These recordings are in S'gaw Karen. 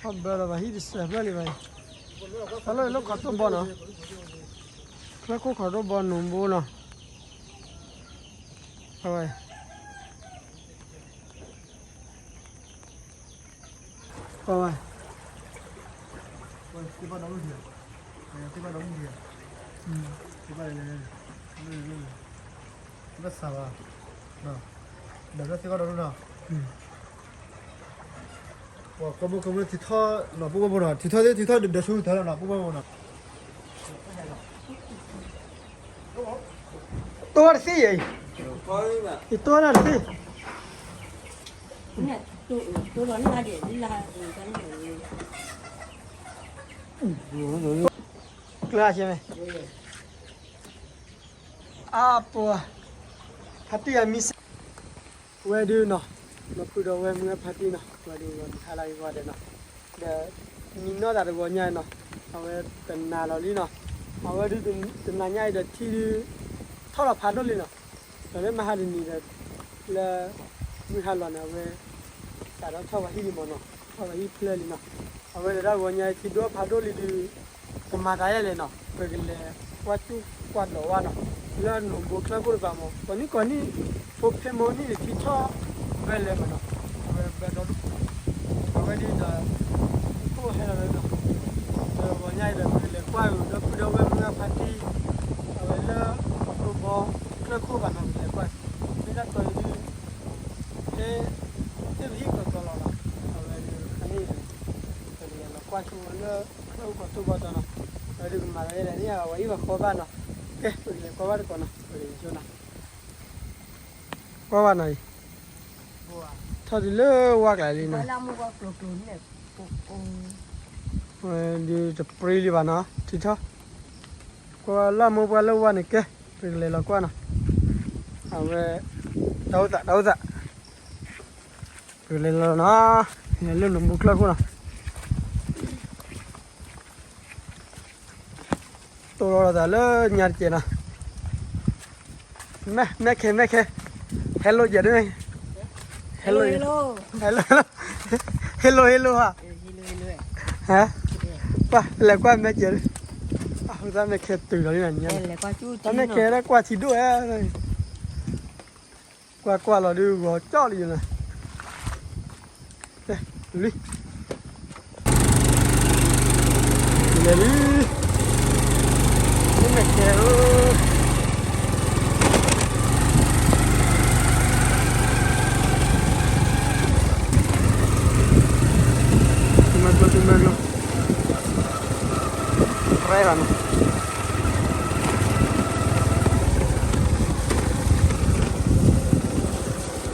ဘၢလီၤဘၣ်ဟံၣ်တစဲးဖျၢၣ်လံဘၣ်အံၤ, တၢ်လီၢ်လၢခီၣ်တိၢ်ဘီနီၤ, ချၢခိၣ်ခီၣ်တိၢ်ဘီနိၣ်ဘိနီၤ, အဝဲ ပဝဲ ဘၣ်ဆၣ်ဘၣ် ဒီးသ့ၣ်ဘၣ်ဒီးနီၤ, ပှၤကီၢ်မိၢ်ကီၢ်မိၢ်ထံထီၣ်နီၤ ပူၤဘၣ်ဘိနီၤ ထံထီၣ်သ့ၣ် ထံထီၣ်ဒီးဒၢးဆူတၢ်လီၤနီၤ ပူၤဘၣ်ဘိနီၤ တိၢ်ဝဲတသ့ယဲၢ်, ယတိၢ်ဝဲဒၣ်တသ့, ကျါဆဲမ့ၢ်, အပှၤ ဖါတံၢ်အမံၤစဲး ဝဲဒုနီၤ, လီၤဖုဒီးဝဲမုၢ်ဖါတံၢ်နီၤ ဝဲဒုးဂီၤနံၤဟါလၢဂီၤဒဲးနီၤ, ဒီးမံနီၢ်သးတဂီၤညါအံၤနီၤ, အဝဲတနၤလီၤလံနီၤ, အဝဲဒုးတနၤညါအံၤဒီးထံဒုး ထီၣ်လီၤဖးဒိၣ်လံနီၤ, ဒီးလၢမဟါတနံၤဒီး လၢ မုၢ်ဟါလီၤန့ၣ် အဝဲ စးထီၣ်ထီၣ်ဝဲဟံၣ်လံမ့ၢ်နီၤ, ထီၣ်ဝဲဟံၣ်ဖျၢၣ်လံနီၤ, အဝဲဒၣ်ဂီၤညါအံၤထံဒိၣ်ဖးဒိၣ်လံဒုး ကမၤသးယဲလဲၣ်နီၤ, ပကလဲၤကွၢ်ကၠူၣ်ကွၢ်ဒိးဝဲနီၤ, လၢနိၣ်ဘိချၢခိၣ်တပၤမ့ၢ် ကိးနံၣ်ကိးနံၣ် ဖိဖဲမိၢ်နံၣ်န့ၣ်ထံထီၣ် ဝဲလဲၤမ့ၢ်နီၤ, အဝဲဘၢဒီဒူၣ်, အဝဲဒုးဒီး ခိၣ်ဟဲလီၤလၢနီၤ, ဒီးဂီၤညါအံၤဒီး ပကလဲၤကွၢ်အီၤဒီပုၢ်ဒီဝဲၢ်မုၢ်ဂၢ်ဖါတံၢ်, အဝဲလၢ ခီၣ်တိၢ်ဘီ ချၢခိၣ်ဘၣ်နီၤ ပကလဲၤကွၢ်, မ့ၢ်တၢ်တီအံၤဒုး ဖဲ သ့ၣ်ပဟံၣ်ကီၤကီၤလီၤလီၤ, အဝဲဒုးခါန့ၣ် ပကလဲၤလီၤကွၢ်ဆိဝဲလၢ ချၢခိၣ်ခီၣ်တိၢ်ဘီတီၤနီၤ, အဝဲဒုးကမၤလီၤယဲလဲၣ်န့ၣ် အဝဲအံၤဘၣ်ဃီဘၣ်နီၤ, ကဲ ပကလဲၤကွၢ်ဘၣ်တကိးနီၤ ပကလဲၤဆိနီၤ, ကွၢ်ဘၣ်နီၤအံၤ, ထီၣ်တုၤလၢဝါကျါလံနီၤ, ဝဲဒုးတပြံလံဘၣ်နီၤ ထံထီၣ်, ကွၢ်လၢမိၢ်ပှၢ်လၢဝါန့ၣ်ကဲ, ပကလဲၤလီၤကွၢ်နီၤ, အဝဲ တၢ်အိၣ်သး တၢ်အိၣ်သး ပကလဲၤလီၤနီၤ, လၢနိၣ်ဘိချၢခိၣ်နီၤ, တိၢ်လီၤသးလၢညါတကဲးနီၤ, မဲ မဲခဲ မဲခဲ, hello ယဲဒၣ်, hello hello, hello hello, hello hello ဟါ, ဟါ, ပှၤလဲၤကွၢ်မဲကဲး, အဃိသတးမဲခဲတုၤလီၤလံနီၤ, တၢ်မဲခဲလၢကွၢ်ထံဒိၣ်ဧါ ကွၢ်ကွၢ်လီၤဒုးဂီၤကၠီလံနီၤ, လံ လဲၤလံ, မ့ၢ်မဲာ်ခဲဧၢ, တမၤကျိ တမၤကျိ, ရဲၣ်လီၤနီၤ. လၢကၠိ လၢကၠိ,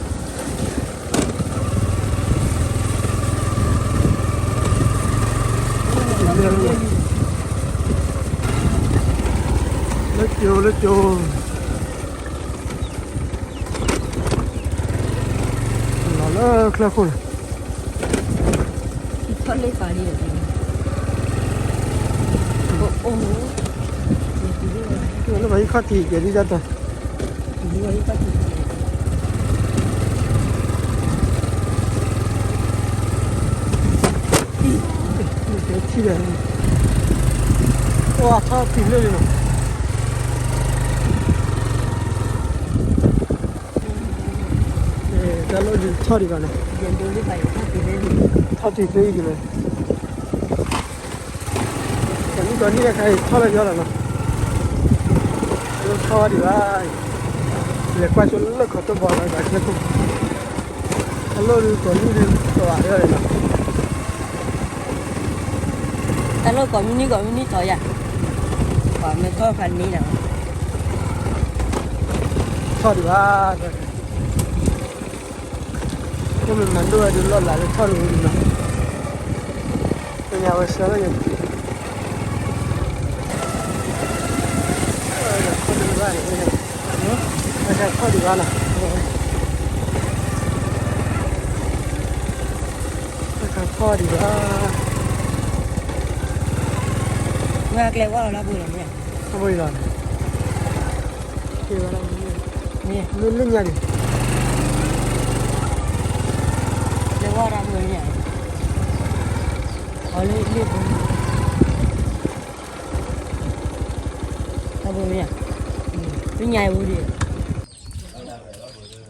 လီၤလၢချၢခိၣ်န့ၣ်, ထီၣ်လၢပာ်လံ, အိၣ်, လၢပှၤဟံၣ်ခီၣ်ထံးကဲဒ်တၢ်တၢ် ထံၣ်ဒီး, ပှၤထီၣ်တုၤလၢလံနီၤ, တၢ်လီၢ်ဒုးထီၣ်ဒံးဘၣ်နီၤ, ထီၣ်တုၤလၢအံၤဒံးဘၣ်, ကိးနံၣ်ကိးနံၣ်တခါအံၤထီၣ်လၢယီလီၤနီၤ, လၢထီၣ်ဒံးဘၣ်, လဲၤကွၢ်ဆိလၢခီၣ်တိၢ်ဘီလီၤ ဘၣ်ချၢခိၣ်, အလီၢ်ဒုးကိးနံၣ်ဒုး ကိးဘၣ်လၢလီၤနီၤ, တၢ်လီၢ်ကိးမုၢ်နံၤကိးမုၢ်နံၤထီၣ်ယၤ, ပှၤမ့ၢ်ထီၣ်ဖးန့ၣ်လီၤ, ထီၣ်ဒံးဘၣ် မ့ၢ်မၤဒိၣ်ဝဲဒုးလီၢ်လၤလၢထီၣ်တဝံၤနီၤ, ပညါဝဲဆၢလၢယၤ, ထီၣ်ဒံးဘၣ်န့ၣ်, ထီၣ်ဒံးဘၣ်နီၤ, ထီၣ်ဒံးဘၣ်, မ့ၢ်ကျဲဝါလီၤလၢပူၤလီၤမ့ၢ်, အဝဲအံၤလီၤ, မ့ၢ်လၢညါန့ၣ်, ကျဲဝါလၢပူၤလီၤမ့ၢ်, အီၤလၢလ့ၣ်ပူၤ, အပူၤမ့ၢ်, ပညါအံၤပူၤဒံး,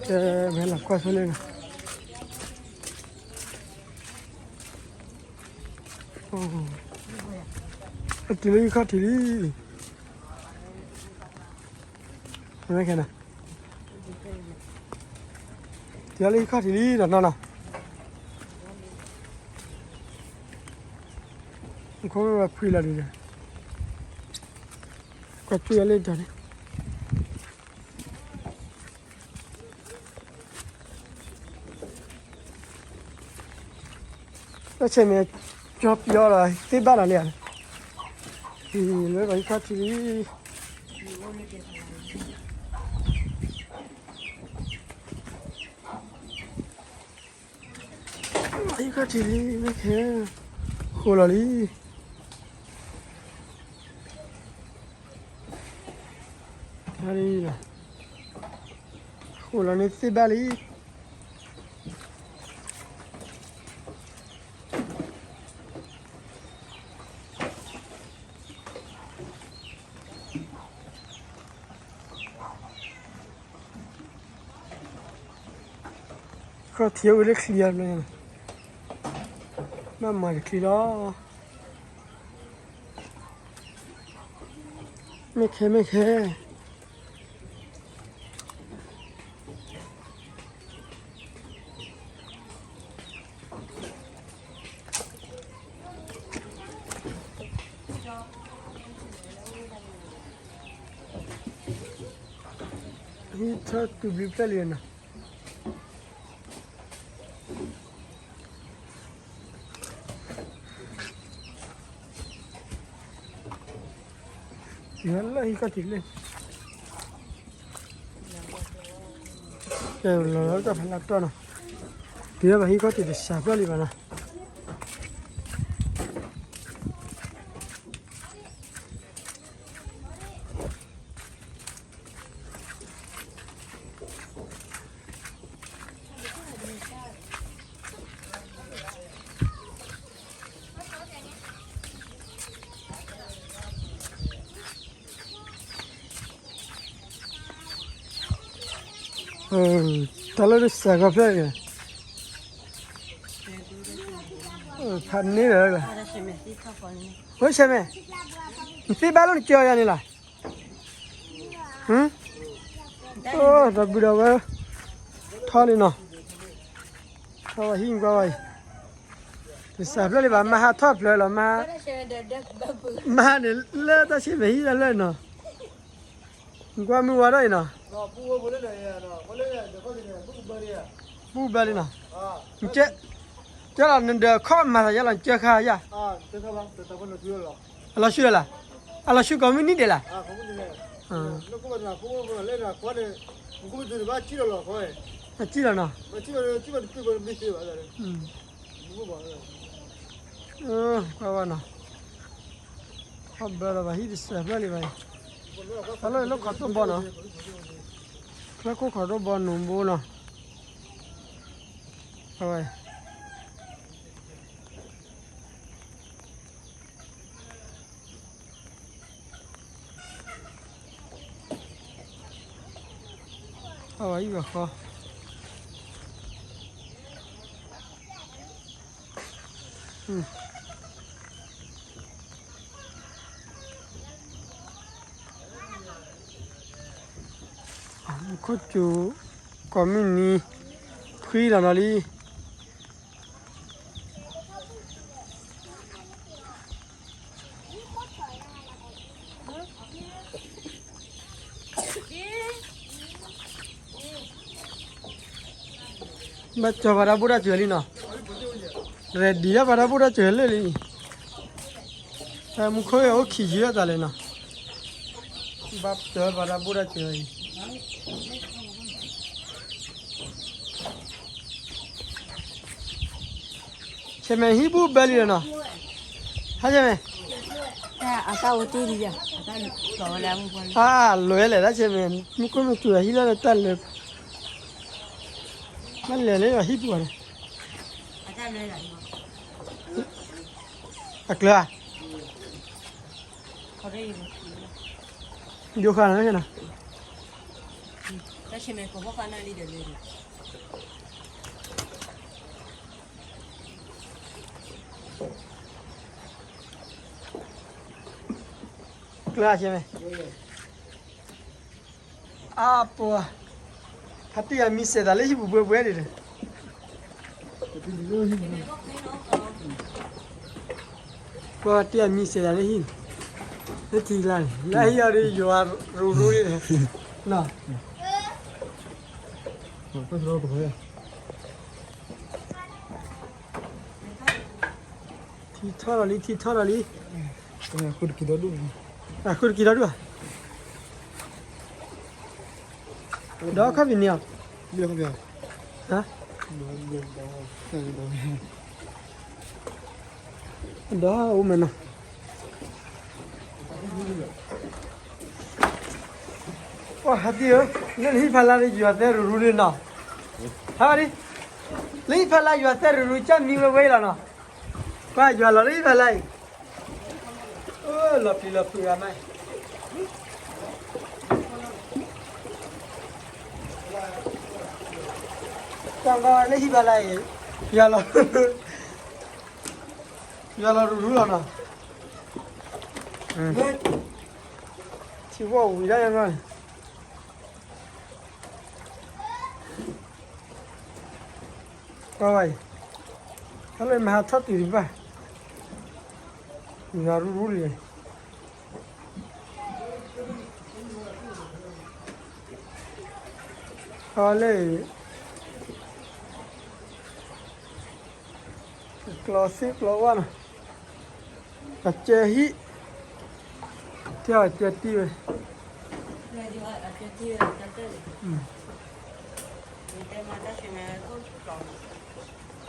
ကဲ, မ့ၢ်လီၤကွၢ်ဆိလ့ၣ်နီၤ, အတုၤလၢဟံၣ်ခီၣ်ထံးလံ, မ့ၢ်ခဲနီၤ, တုၤလၢဟံၣ်ခီၣ်ထံးလံနီၤနီၤနီၤ, ခိၣ်ဖှံလီၤဒံး, ကွၢ်ကၠူၣ်ယၤလ့ၣ်တၢ်န့ၣ် တၢ်ဆဲးမဲာ်ကၠီပျီလီၤ သ့ၣ်ဘၣ်လီၤလံဧါ, လၢပှၤဟံၣ်ခီၣ်ထံးလံ, ဟံၣ်ခီၣ်ထံးလံ မ့ၢ်ခဲ, ဃိလီၤလံ, ဃိလီၤန့ၣ်သ့ၣ်ဘၣ်လံ. ခီၣ်ထံးအိၣ်လၢချံအဘျီ, ဘၣ်မၤတချံလီၤ, မ့ၢ်ခဲ မ့ၢ်ခဲ. ဟံၣ်ထီၣ်တုၤဘျုးဖျၢၣ်လံနီၤ. တုၤလၢဟံၣ်ခီၣ်ထံးလံ, ကဲလီၤလီၤတၢ်ဖးလၢတီၢ်နီၤ, တုၤလၢပှၤဟံၣ်ခီၣ်ထံးတစှၤဖျၢၣ်လံဘၣ်နီၤ. တၢ်လၢတစှၤကီးဖျၢၣ်အံၤ, ဖးန့ၢ်လၢ, ဝဲဆဲမဲာ်, နသ့ၣ်ဘၣ်လၢနကၢၤယၤန့ၣ်လီၤ. အိၣ် ဒီပုၢ်ဒီဝဲၢ်, ထီၣ်လံနီၤ, ထီၣ်ဝဲဟံၣ်ကွၢ်ဝဲအံၤ, တစှၤဖျၢၣ်လံဘၣ် မဟါထီၣ်ဖျၢၣ်လီၤ, မဟါန့ၣ်လၢတၢ်ဆဲးမဲာ်ဟံၣ်တၢ်လၢနီၤ, ကွၢ်မုၢ်ဝါထီၣ်အံၤနီၤ, ဘူၣ်ဘၢလံနီၤ, ကဲလီၤနဒီးခီၣ်မၤသးယါလီၤ နကၢခါယါ အလီၤဆူလၢ်, အလီၤဆူကိးမုၢ်နံၤဒဲးလၢ်, အစံၣ်လီၤနီၤ, ကွၢ်ဝဲနီၤ, ခီၣ်ဘၢလီၤဘၣ်ဟံၣ်တစှၤဖျၢၣ်လံဘၣ်အံၤ, တၢ်လၢလၢခီၣ်တိၢ်ဘီနီၤ, ဖျၢၣ်ခိၣ်ခီၣ်တိၢ်ဘီနူၤဘိနီၤ, ဝဲ အဝဲအံၤဘၣ်ဃီ, မူခိၣ်စူၤ ကိးမုၢ်နံၤ ဖှံလီၤနီၤလံ. ဘၣ်ကၠီၤပှၤတၢ်ဘူၣ်တၢ်စၢၤလံနီၤ, ready ဒၣ်ပှၤတၢ်ဘူၣ်တၢ်စၢၤလံလံ, မူခိၣ်အိၣ်ခံယုၢ်အသးလဲၣ်နီၤ, ဘၣ်ကၠီၤပှၤတၢ်ဘူၣ်တၢ်စၢၤအံၤ ဆဲမဲာ်ဟံၣ်ဘူၣ်ဘၢလံလီၤနီၤ, ဟါဆဲမဲာ်, အါ လွဲလဲၣ် တၢ်ဆဲမဲာ် မူခိၣ်မ့ၢ်စူၤအဟံၣ်လီၤလၢတၢ်လၢ, ဘၣ်လဲၤလၢဟံၣ်ပူၤန့ၣ်, အကျၢၤဧါ, ယိၤဃာ်နၤ, ကျၢၤဧါ, အါပှၤ, ဖါတံၢ်အမံၤစဲးသးလၢဟံၣ်ပူၤဘှဲဘှဲဒံးဒီး, ပှၤတံၢ်အမံၤစဲးသးလၢဟံၣ်, လၢထံကျါန့ၣ် လၢဟံၣ်အီၤဒီးယွၤရူၤရူၤန့ၣ်, ထံထီၣ်လီၤလံ ထံထီၣ်လီၤလံ, အဃုတက့ၤဒီဒူၣ်, အဃုတက့ၤဒီဒူၣ်ဧါ, ဒီးခီၣ်ဖံးန့ၣ်အီၤ, ဒီးအိၣ်မဲာ်နီၤ, ပှၤဟးတံၢ်ဧၢ, လၢနဟံၣ်ဖးလါဒီးယွၤသဲရူၤရူၤန့ၣ်နီၤ, ဟးဒံး, လၢဟံၣ်ဖးလါယွၤသဲရူၤရူၤ ကၢ်မံဝဲဝဲအံၤလီၤနီၤ, ပှၤယွၤလီၤလၢဟံၣ်ဖးလါအံၤ, လီၤပျံၤလီၤဖုးဂၤမး တၢ်ဂီၤလၢဟံၣ်ဖးလါအံၤ, ယွၤလီၤ, ယွၤလီၤရူၤရူၤလီၤနီၤ, ထံဝီၢ်ဝံၤဒၣ်န့ၣ်, ကွၢ်ဝဲအံၤ, ဟဲလၢမဟါထီၣ်တုၤဒံးဘၣ်, ယွၤရူၤရူၤလံ, ဟဲလၢ ကျီသ့ၣ်ကျီဝၣ်နီၤ, အကၢဟံၣ်, တဲအကၢတံၢ်ဝဲ,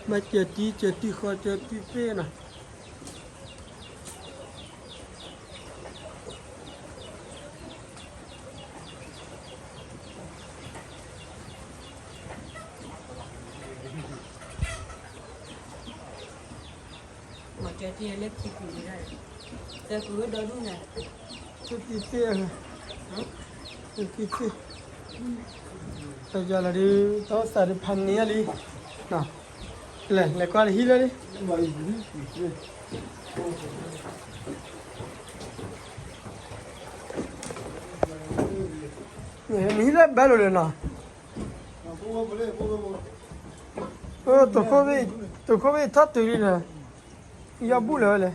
မ့ၢ်ကၢတံၢ် ကၢတံၢ်ဃီ ကၢတံၢ်သ့ၣ်နီၤ. မ့ၢ်ကၢတံၢ်လၢခံပူၤန့ၣ်, တၢ်ပူၤဝဲဒီဒူၣ်န့ၣ်, ကၢတံၢ်သ့ၣ်, ကၢတံၢ်သ့ၣ်, တယၤလီၤဒုး တၢ်သးဒုးဖးန့ၢ်ယၤလံ, လဲၤလဲၤကွၢ်လၢဟံၣ်လၢလံ, နဟံၣ်လၢဘၣ်လိာ်လၢနီၤ, သုးခိၣ်ဘ့ၣ်ထီၣ်တုၤလံဒီး, ယီၢ်ဘူၣ်လၢၤဝဲလဲၣ်,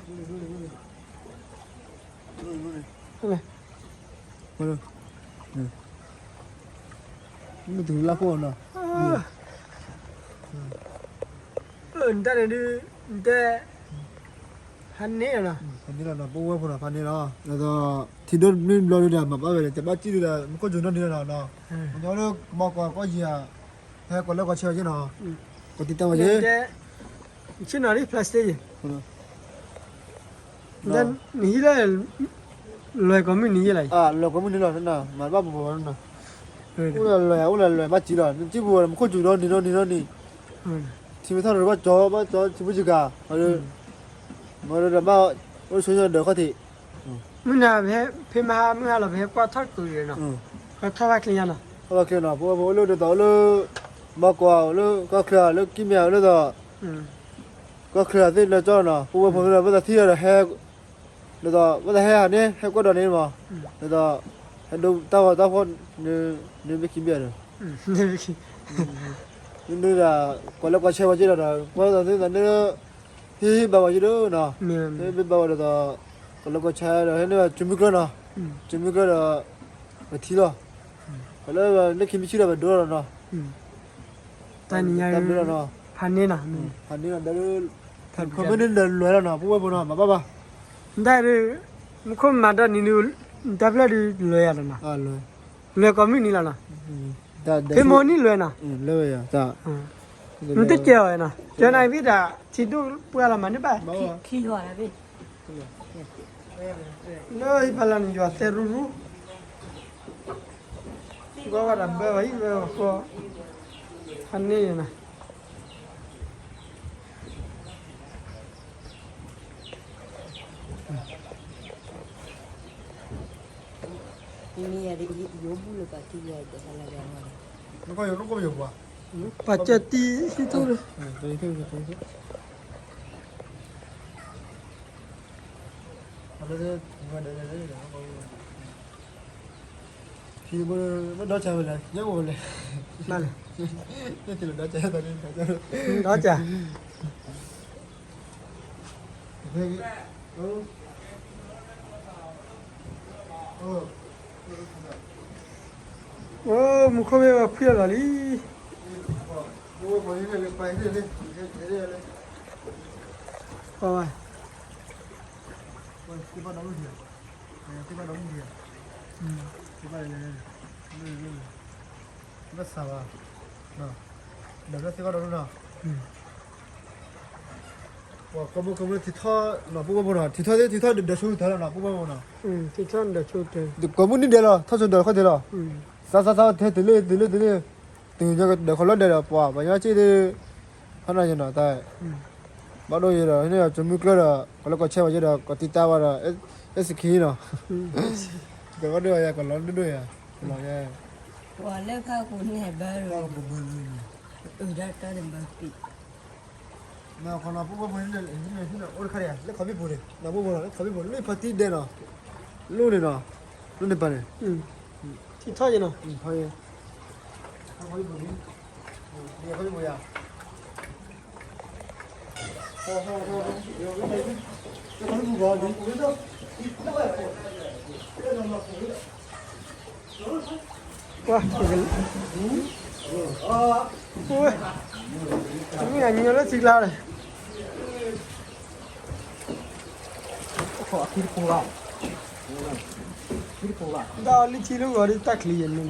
မ့ၢ်တုၤလၢခိၣ်နီၤ, နတၢ်န့ၣ်ဒုး, နတဲ, ဖးန့ၢ်လီၤနီၤ, ဖးန့ၢ်လီၤနီၤ ပဝဲဖိနီၤ ဖးန့ၢ်လီၤ, ဒီး ထံဒိၣ်မ့ၢ်ဘျီဒုးဒီး မၤဘၣ်ဝဲဒီး တဘၣ်စံၣ်ဒုးဒီး မူခိၣ်စူၤနီၢ်န့ၣ်လီၤနီၤ, မညီလၢကမီၤကွၢ်ကီၢ်ယံၤဧါ, ဟဲကွၢ်လၢကွၢ်ဆၢဝဲက့နီၤ, ကတံၢ်တၢ်ဝဲက့, ဆ့ၣ်နီၤလံ plastic ယံၤ နဟံၣ်လၢ လွဲၢ်ကိးမုၢ်နံၤယဲၢ်လီၤ, လွဲၢ်ကိးမုၢ်နံၤလီၤ, မၤတဘၣ်ပှၤပှၤနီၤ, အိၣ်လၢလွဲၢ် အိၣ်လၢလွဲၢ်ဘၣ်စံးလီၤ, နစံၣ်ပူၤဝဲ မူခိၣ်စူၤနီၢ်န့ၣ်နီၢ်န့ၣ်နီၢ်န့ၣ်, ထံမ့ၢ်ထီၣ်ရူၤဘၣ်ကၠီ ဘၣ်ကၠီ ထံဖိစကၤ, မ့ၢ်ဒီးဘၣ် အိၣ်ဆိညါဒီးခီၣ်ထံး, မုၢ်နၤဖဲ ဖဲမဟါ မုၢ်ဟါလီၤ ပဟဲကွၢ်ထီၣ်ကုၤန့ၣ်နီၤ, ပထီၣ်ဘၣ်ချ့ညါနီၤ, ထီၣ်ဘၣ်ချ့နီၤ, ပဝဲဖိအိၣ်လၢဒ်သိးအိၣ်လၢ မီၢ်ကွၢ် အိၣ်လၢကီၢ်ချၢ လၢကံၢ်မဲ အိၣ်လၢဒ်သိး ကီၢ်ချၢသ့ၣ်လၢကၠီနီၤ, ပဝဲဖိလၢ ဘၣ်သးထံၣ်ဒီးဟဲ, ဒ်သိး ဘၣ်သးဟဲဟးန့ၣ် ဟဲကွၢ်ဒီးန့ၣ်မး, ဒ်သိး ဟဲဒိတၢ်ဂီၤတၢ်ဖီၣ်, န့ၣ်မ့ၢ်ခံဘ့ၣ်ဒီး, န့ၣ်ဒၣ် ကွၢ်လၢကွၢ်ဆၢဝဲက့ဒီး ကွၢ်သးသ့ၣ်သးန့ၣ်လၢ ဟ့ၣ်ဟ့ၣ်ဘၣ်ဝဲက့ဒီးနီၤ, ဟ့ၣ်ဘၣ်ဝဲဒ်သိး ကွၢ်လၢကွၢ်ဆၢဒီး ဟဲန့ၢ်ဘၣ် ကၠိမုၢ်ကြၢၢ်နီၤ, ကၠိမုၢ်ကြၢၢ်ဒီး ပထံလီၤ, ကွၢ်လၢလၢခံမ့ၢ်ဆံၣ်ဒီး ပဒိလီၤနီၤ, တၢ်န့ၣ်ညါ ဖးန့ၢ်နီၤ, ဖးန့ၢ်နီၤ ဒီး ခီမ့ၢ်န့ၣ်ဒီးလွဲၢ်လီၤနီၤ, ပဝဲဖိနီၤ မၤဘၣ်ဘၣ်, ဒၣ်ဒုး မူခိၣ်မၤဒီးနံၤဒုး တၢ်ဖျၢၣ်ဒုးလွဲၢ်ယၤလီၤနီၤ, လွဲၢ်ကိးမုၢ်နံၤလီၤနီၤ, ဖဲမဟါန့ၣ်လွဲၢ်နီၤ, နတကဲအီၤနီၤ, ကဲနၤဘၣ်ဒၣ် ထံဒိၣ်ပှၢ်လီၤမးန့ၣ်ဘၣ်, ခံဂီၤဘၣ် လၢဟံၣ်ဖးလါန့ၣ် ယွၤသဲရူၤရူၤ, ကွၢ်ဝဲဒၣ်ဘၢဝဲအံၤဝဲဃီ, ဖးန့ၢ်နီၤ, မ့ၢ်ယၤဒ်ယိဘူးလၢပာ်တံၢ်ယၤဒီးဟဲလၢယၤနီၤ, ပာ်စၢၤတံၢ်ဟံၣ်ထူၣ်လၢ ဒီးဝဲလဲၣ်, ဒီးက အိၣ် မူခိၣ်မ့ၢ်ဝဲဖှံလီၤလံ, ပှၤဝဲ ဘၣ်ဆါဘၣ်, ဒီးသ့ၣ်ဘၣ်ဒီးနီၤ, ပှၤကမူကမူထံထီၣ်နီၤ ပူၤဘၣ်ဘိနီၤ, ထံထီၣ်သ့ၣ်ထံထီၣ်ဒီးဒၢးဆူတၢ်လီၤနီၤ ပူၤဘၣ်ဘိနီၤ, ထံထီၣ်ဒီးဆူတၢ် ကိးမုၢ်နံၤဒဲးလီၤ ထီၣ်ဆိဒီးခီၣ်ထံးလီၤ, သးသးသးထဲတုၤလၢတုၤလၢတုၤလၢ, တုၤညါကဒီးခီလီၤဒဲးဒီးပှၤ ပှၤညီက့ၢ်သ့ၣ်, ဟါနၤယနီၤတၢ်, ဘၣ်ဒိယဒီး ဟဲန့ၢ်ယၤကမုၢ်ကျၢၢ်ဒီး ကလၢကီၢ်ဆဲးဝဲယဲဒီး ကတံၢ်တၢ်ဘၣ်ဒီး အဲၣ်စခ့နီၤ, ကဘၣ်ဒိယၤကလီၤဒိၣ်ဒိၣ်ယၤ, လီၤယဲ, ပှၤလၢဖးကိးန့ၣ်ဘၣ်, အုၣ်ဒၣ်တၢ်န့ၣ်ဘၣ်ပံး နီၢ်ခီနီၤ ပူၤဘၣ်ဘိန့ၣ် အိၣ်တခါဒံး လၢခီဘံၣ်ပူၤန့ၣ် နီၢ်ပူၤဘၣ်နီၤ လၢခီဘံၣ်ပူၤ လၢဖါတံၢ်ဒဲးနီၤ, လိၣ်န့ၣ်နီၤ, လိၣ်န့ၣ်ပၢ်န့ၣ်, ထံထီၣ်ယဲနီၤ, ခီဘံၣ်ပူၤ, ခီဘံၣ်ပူၤယၤ ပှၤ, ဝဲ, မ့ၢ်အညီလၢထံကျါလဲၣ်, ဒီးလံထံလၢဂီၤဒီးတၢ်ချံယဲန့ၣ်,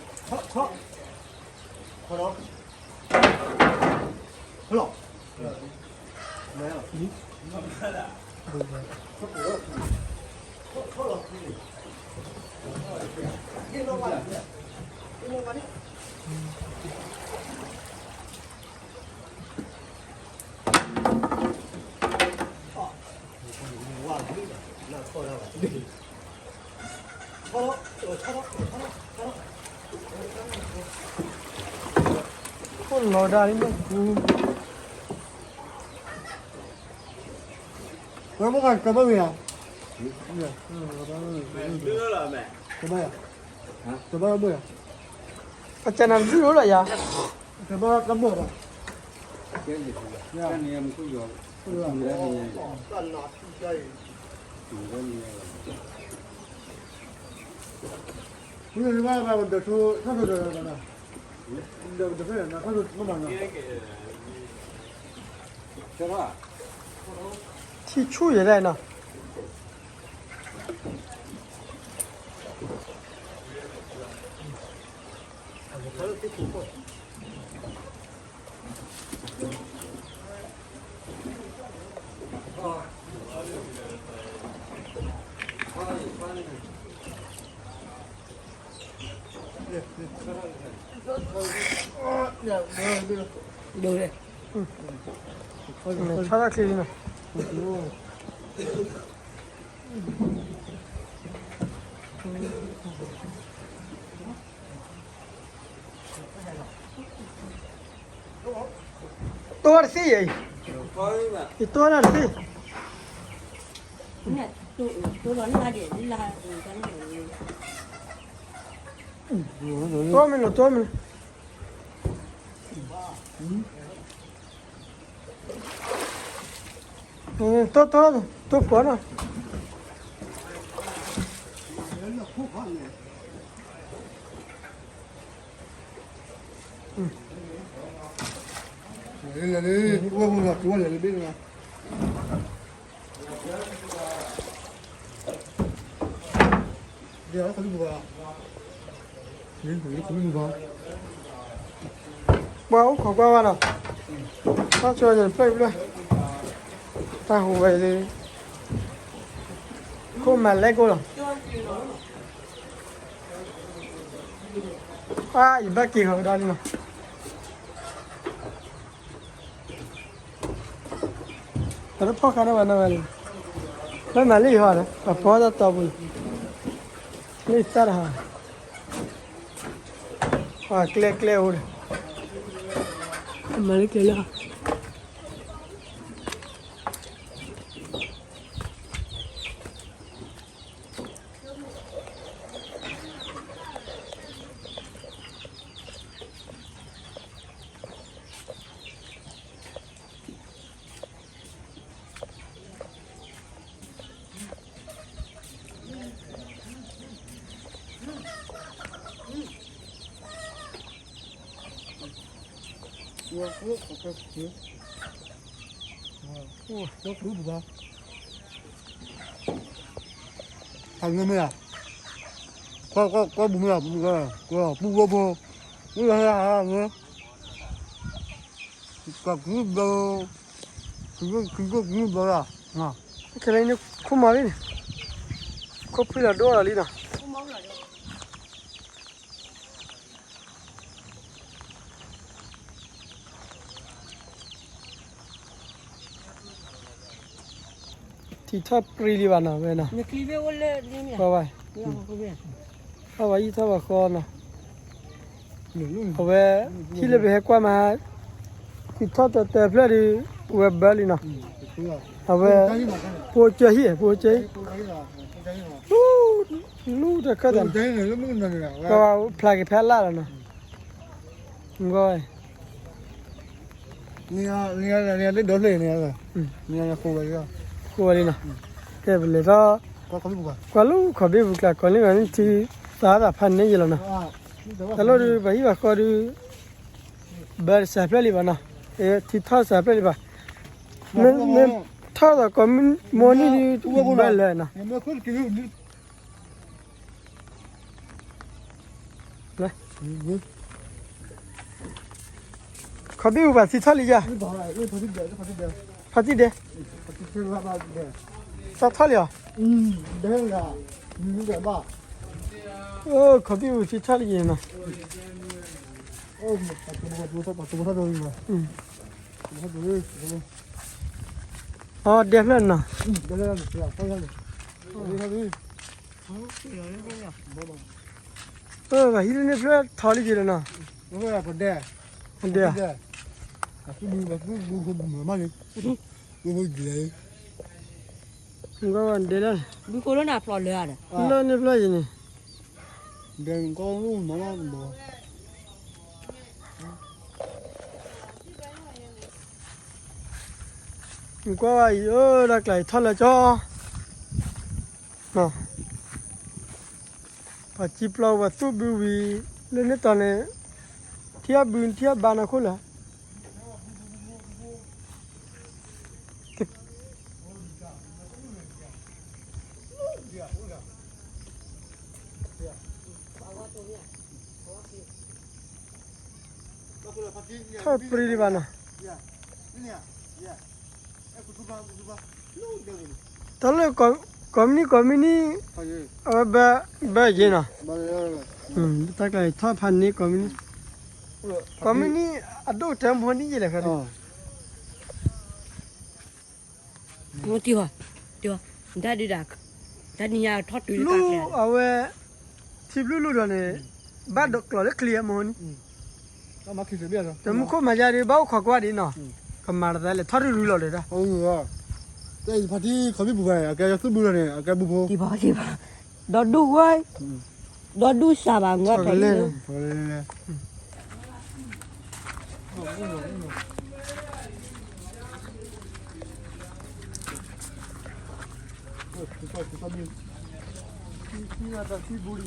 အိၣ်လီၤဒၣ်လံမ့ၢ်, ဝဲမ့ၢ်ကဘၣ်ဝဲယၤ, ကဘၣ်ယၤ, ကဘၣ်ဘၣ်ယၤ, ပကနၣ်တဒုလီၤယၤ, ကဘၣ်တဘၣ်ဘၣ်, ထံဆူၣ်ယဲဒၣ်နီၤ, ဒိၣ်လဲၣ်, ဆီဒၣ်ချံလံနီၤ, တိၢ်တသ့ယဲအံၤ, ယတိၢ်တၢ်တသ့, တိၢ်မ့ၢ်လီၤ တိၢ်မ့ၢ်လီၤ, တိၢ်တိၢ်တိၢ်ပှၤနီၤ, လဲၤလံ လဲၤလံ, လဲၤလံ, ပှၤအိၣ်ခိးကွၢ်ဝဲနီၤ, တၢ်ဆိပျဲၢ်, တၢ်ဟူးဝဲ, ခိၣ်မၤလဲၣ်ကိၣ်လီၤ, အါ ယဘၣ်က့ၤဃီၤကဒါလံနီၤ. တၢ်တဖီၣ်ဃာ်န့ၢ်ဝဲနီၢ်ဝဲလံ. ဖဲမၤလၢယဟီဒီး ပှၤဖီတၢ်တီပူၤန့ၣ်, လၢယသၣ်တဟါ, ပှၤကျဲကျဲအိၣ်ဒီး, မၤလၢကျဲလၢ ပူၤဘျီဘျီ, ခဲလၢာ်န့ၣ် ခိၣ်မၤလံန့ၣ်, ခိၣ်ဖှံလီၤဒိၣ်လီၤလံနီၤ. ထံထီၣ်ပြံလံဘၣ်နီၤ ဝဲနီၤ, ထီၣ်ဘၣ်, ထီၣ်ဘၣ်ယံာ်ထီၣ်ဘၣ်ဃီနီၤ, အဝဲ, ထံၣ်လၢပဟဲကွၢ်မး, ထံထီၣ်တၢတၢဖျၢၣ်ဒီး, ဝဲဘၢလံနီၤ, အဝဲ, ပိကၢဟံၣ် ပိကၢဟံၣ်, လူတခၢၣ်သး, ကဖျါက့ၤဖဲအလၣ်လီၤနီၤ, ဃိဝဲလံနီၤ, ကဲပလဲၤထီၣ်, ကွၢ်လၢခီၣ်ဘ့ၣ်ပူၤကျါ ကိးန့ၢ်ဂၤန့ၣ်ထံသးတၢ်ဖးန့ၣ်ယဲလီၤနီၤ, တၢ်လီၢ်ဒီးပှၤဟံၣ်ပှၤဃီဒီး, ဘၢတစဲးဖျၢၣ်လံဘၣ်နီၤ, ထံထီၣ်စဲးဖျၢၣ်လံဘၣ်, မ့ၢ်ထီၣ်သးကိးမုၢ်နံၤဒီးဘၢလၢာ်နီၤ ခီၣ်ဘ့ၣ်ပူၤ ပှၤထံထီၣ်လံယၤ, ဖါတံၢ်ဒဲး, သးထီၣ်လံဧါ, ခီၣ်ဘ့ၣ်ပူၤထံထီၣ်လံယၤနီၤ, အီ ဒဲဖျၢၣ်နီၤ, ပှၤဟံးလၢန့ၣ်ဖျၢၣ်ထီလံယၤနီၤ, ဒဲ, ဒဲလၢ, လၢန့ၣ်ဖျၢၣ်ယံၤန့ၣ်, ကွၢ်ဝဲအံၤ အိၣ်တၢ်ကျါအံၤထီၣ်လၢကၠီ, ပှၤစံပျီပှၤသူၣ်ဘုဝံၤ, လၢန့ၣ်တီၤန့ၣ်, ထံအဘုထံအဘါနီၢ်ခိၣ်လၢာ် ထီၣ်ပြံဒံးဘၣ်နီၤ, တၢ်လၢ ကိးမုၢ်နံၤကိးမုၢ်နံၤ, အဝဲဘၢယဲနီၤ, တၢ်ကျါထီၣ်ဖးန့ၢ်ကိးမုၢ်နံၤ, ကိးမုၢ်နံၤ အဒိၣ်ကတၢၢ်မဟိန့ၣ်ယဲလဲၣ်ဃဲ, တၢ်ဒုးဒၣ်, တၢ်နံၤညါထီၣ်တုၤလၢ လူၢ်အဝဲ, ထံဘျုးလူၢ်ဒီးန့ၣ်, ဘၣ်ဒိးကျိးလၢချံအမဟိန့ၣ်, တမူခိၣ်မၤယါဒ်ဘၣ်အိၣ်ခိးကွၢ်ဒ်နီၤ, ကမၤတသးလဲၣ်ထီၣ်တရုၤလီၤဒီးတၢ်, ဖါတံၢ်ခီၣ်ဘံၣ်ပူၤဘၣ်အကဲသူၣ်ဘုလီၤန့ၣ် အကဲဘုဖိ, ဒီဒူၣ်ဝဲ, ဒီဒူၣ်စၢ်ဘၣ်ငါဖဲန့ၣ် ဘၣ်လၢယီၤနီၤ, ထီၣ်လံလီၤနီၤ, ထီၣ်လံ, ထီၣ်လံ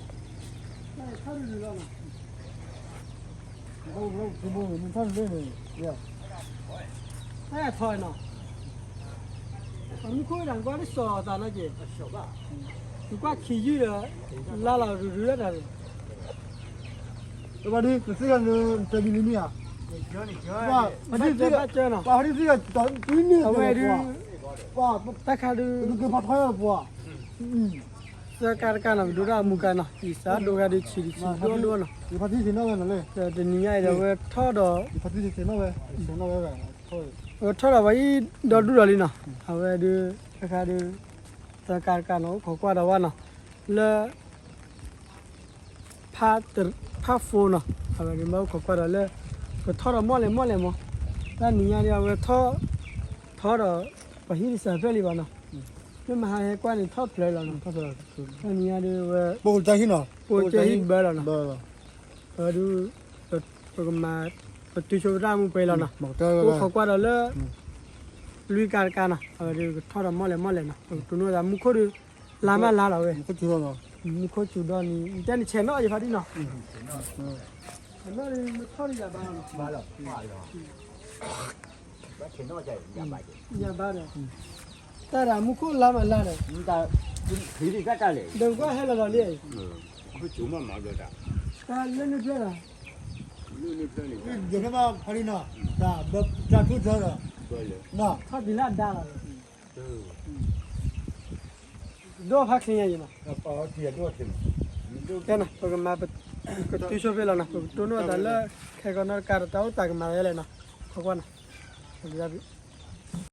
နီၤ, နကွၢ်လၢစီၤအသးနီၤက့ၤ, နကွၢ်ခံယုၢ်ဒီး, လါလီၤရုရုလၢတၢ်န့ၣ်, ဘၣ်ဒုး နသ့ၣ်ညါနတၢ်ဘံၤလံမ့ၢ်ဧါ ပှၤဖါတံၢ်သ့ၣ်က ပှၤဖါတံၢ်သ့ၣ်က တၢ်တွံၣ်န့ၢ်အဝဲဒုး ပှၤ တၢ်ခါဒုး ကက့ၤဖးထီယါပှၤ သၢကါတကါနီၤ ဒိၣ်ဒိၣ်အမူကါနီၤ ယစးဒိၣ်ဂၤဒုးဆံးဒုးဆံးဒိၣ်ဒိၣ်နီၤ ယဖါတံၢ်သ့ၣ်နီၣ်ဝဲနီၤလၢ တနံၤညါအံၤဒီးအဝဲထီၣ်ဒီး ယဖါတံၢ်သ့ၣ်နီၣ်ဝဲ အဝဲထီၣ်ဒီးပှၤအံၤဒီဒူၣ်ဒီးလံနီၤ အဝဲဒုး တၢ်ခါဒုး သၢကါတကါနီၤ အိၣ်ခိးကွၢ်ဒီးဝဲနီၤ လၢ ဖါ ဖါ four နီၤ အဝဲဒုးမ့ၢ်အိၣ်ခိးကွၢ်ဒီးလၢ ကထီၣ်ဒီးမီၢ်လဲၣ်မီၢ်လဲၣ်မး တၢ်နံၤညါဒုးအဝဲထီၣ် ထီၣ်ဒီး ပှၤဟံၣ်တစၢၤဖျၢၣ်လံဘၣ်နီၤ မ့ၢ်မဟါဟဲကွၢ်န့ၣ်ထီၣ်ဖျၢၣ်လီၤနီၤ တၢ်နံၤညါဒုးအဝဲ ပိကဟံၣ်ဘၢလီၤနီၤ အဝဲဒုး ပကမၤ ပတုၤဆိပတၢ်မူပှဲၤလီၤနီၤ အိၣ်ခိးကွၢ်ဒီးလၢ လွံၢ်ကါတကါနီၤ အဝဲဒုးကထီၣ်ဒီးမီၢ်လဲၣ်မီၢ်လဲၣ်နီၤ ပကတိၢ်နီၣ်သးမူခိၣ်ဒုး လါမးလါလီၤဝဲ မူခိၣ်စူၤဒီးန့ၣ် နတဲနဆဲးနီၣ်ယဖါတံၢ်နီၤ ဆဲးနီၣ်လံနထီၣ်လံယၤဘါလီၤ ယၤဘါဒီး တၢ်ဒၣ်မူခိၣ်လါမးလါဒီး ဒီးကွၢ်ဟဲလီၤလီၤလံ တၢ်လၢန့ၣ်ဖျၢၣ်ဒီး ယဖဲမးဖါတံၢ်နီၤ တၢ်ဘၢတၢ်ထူၣ်ထီဒီး ထီၣ်တုၤလၢအဒါလီၤ ဒိၣ်ဖးချ့ညါယံၤနီၤ တဲနီၤ ပကမၤ ပကတုၤဆိဖဲလီၤနီၤ ပကတိၢ်နီၣ်သးလၢ ခဲကီးနီတကါဒီးတၢ်အိၣ်သးကမၤလဲၣ်နီၤ ခိးကွၢ်နီၤ